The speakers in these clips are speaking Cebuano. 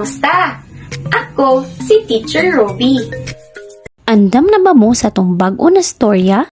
Kumusta? Ako si Teacher Ruby. Andam na ba mo sa atong bag-o na storya?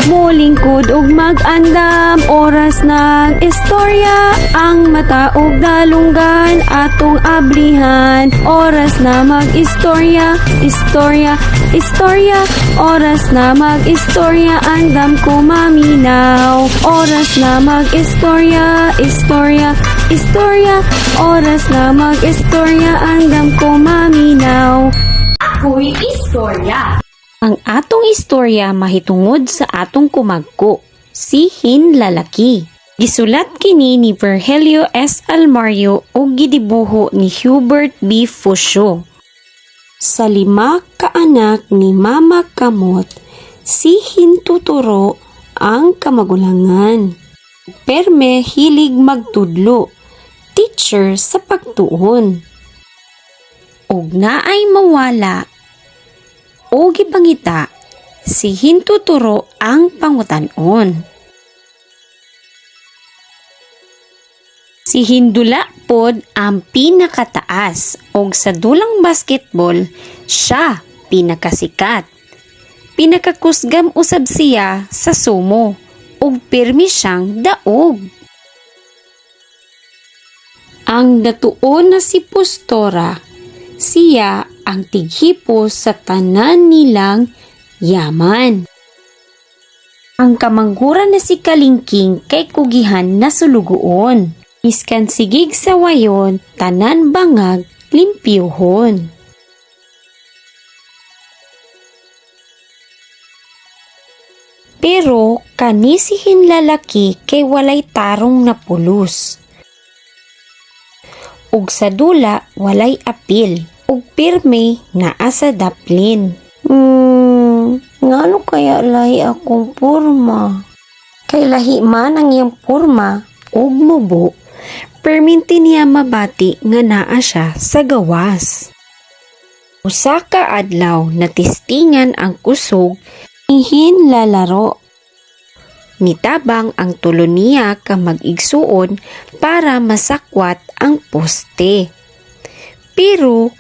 Molingkod og mag-andam, oras ng istorya. Ang mata og dalunggan, atong ablihan. Oras na mag-istorya, istorya, istorya. Oras na mag-istorya, andam ko maminaw. Oras na mag-istorya, istorya, istorya. Oras na mag-istorya, andam ko maminaw. Ako'y istorya. Ang atong istorya mahitungod sa atong kumagko, si Hinlalaki. Gisulat kini ni Virgilio S. Almario ug gidibuho ni Hubert B. Fusio. Sa lima ka anak ni Mama Kamot, si Hintuturo ang kamagulangan. Perme hilig magtudlo, teacher sa pagtuon. Ug naay mawala o gipangita, si Hintuturo ang pangutan-on. Si Hindula pod ang pinakataas og sa dulang basketball siya pinakasikat. Pinakakusgam usab siya sa sumo ug pirmi siyang daog. Ang datuon na si Postora, siya ang tighipo sa tanan nilang yaman. Ang kamanghuran na si Kalingking kay kugihan na sulugoon. Iskan sigig sa wayon, tanan bangag, limpyuhon. Pero kani si Hinlalaki kay walay tarong na pulos. Ug sa dula walay apil, ug pirme naa sa daplin. Ngano kaya lahi akong porma? Kay lahi man ang iyang porma ug mubo, perminti niya mabati nga naa siya sa gawas. Usa ka adlaw natistingan ang kusog Ihin lalaro. Nitabang ang tulo niya ka mag-igsuon para masakwat ang poste. Pero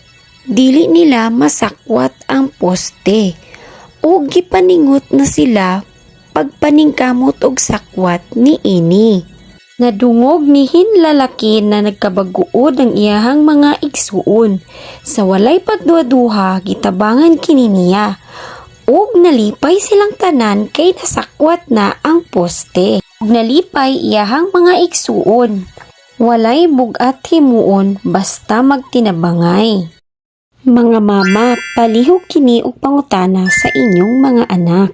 dili nila masakwat ang poste ug gipaningot na sila pagpaningkamot og sakwat ni ini. Nadungog ni Hinlalaki na nagkabaguod ang iyahang mga igsuon. Sa walay pagduha-duha, gitabangan kini niya. Ug nalipay silang tanan kay nasakwat na ang poste. Ug nalipay iyahang mga igsuon. Walay bugat himuon basta magtinabangay. Mga mama, palihog kini og pangutana sa inyong mga anak.